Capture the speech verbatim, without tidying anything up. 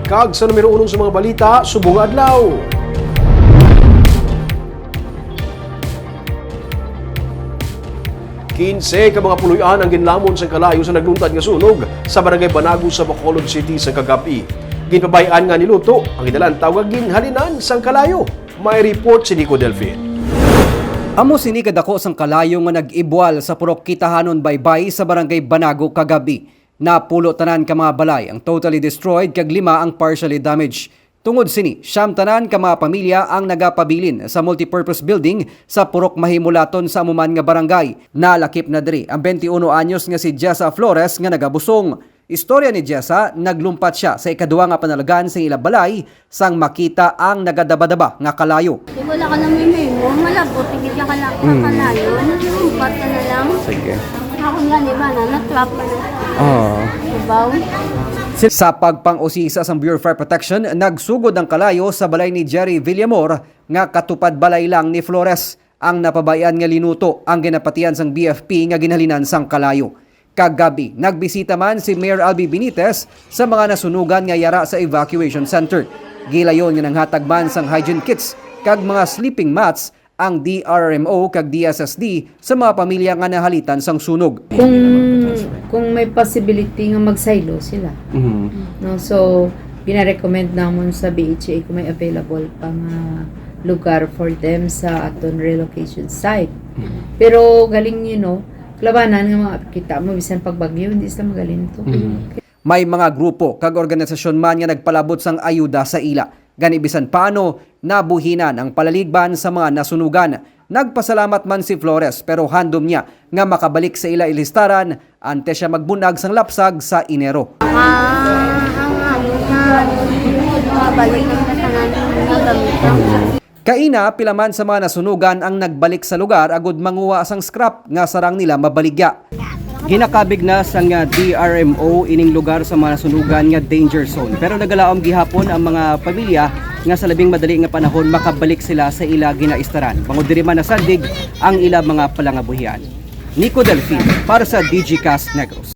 Kag sa numero uno sa mga balita subong nga adlaw. Kinse ka mga puloy-an ang ginlamon sang kalayo sa nagluntad nga sunog sa Barangay Banago sa Bacolod City sa kagab-i. Ginpabay-an nga niluto ang ginalantaw nga ginhalinan sang kalayo. May report si Nico Delfin. Amo sini kadako sang kalayo nga nag-ibwal sa Purok Kitahanon Baybay sa Barangay Banago kagab-i. Napulo tanan ka mga balay ang totally destroyed kag lima ang partially damaged. Tungod sini, siyam tanan ka mga pamilya ang nagapabilin sa multipurpose building sa Purok Mahimulaton sa amo man nga barangay. Nalakip na diri ang twenty-one anyos nga si Jessa Flores nga nagabusong. Istorya ni Jessa, naglumpat sia sa ikaduha nga panalagan sa ila balay sang makita ang nagadabadaba nga kalayo. Di wala ka na may mo, malabot, hindi ka lang Mm. kakalayo. Malumpat ka na lang. Sige. Ako nga, di ba, na, na-trap na lang. Oo. Dibaw. Sa pagpang-usisa sang Bureau of Fire Protection, nagsugod ang kalayo sa balay ni Jerry Villamor nga katupad balay lang ni Flores. Ang napabay-an nga linuto ang ginapatian sang B F P nga ginhalinan sang kalayo. Kagab-i, nagbisita man si Mayor Albee Benitez sa mga nasunugan nga yara sa evacuation center. Gilayon nga nanghatag man sang hygiene kits kag mga sleeping mats ang D R R M O kag D S S D sa mga pamilya nga nahalitan sang sunog. Kung, kung may possibility nga magsaylo sila. Mhm. No, so, gina-recommend namon sa B H A kung may available pa nga lugar for them sa aton relocation site. Mhm. Pero galing, you know, kalabanan nga mga kita mo, bisan pag bagyo, hindi sila magalinto. Mhm. May mga grupo kag organisasyon man nga nagpalabot sang ayuda sa ila. Gani bisan paano, nabuhinan ang palaligban sa mga nasunugan. Nagpasalamat man si Flores, pero handom niya nga makabalik sa ila listaran antes siya magbunag sang lapsag sa Enero. Ah, ang amo na, mabalik ang tanan nga gamit. Kaina, pila man sa mga nasunugan ang nagbalik sa lugar agud manguha sang scrap nga sarang nila mabaligya. Ginakabig na sang D R M O ining lugar sa mga nasunugan nga danger zone, pero nagalaom gihapon ang mga pamilya nga sa labing madali nga panahon makabalik sila sa ila ginaistaran, bangod diri man nasandig ang ila mga palangabuhian. Nico Delfin para sa Digicast Negros.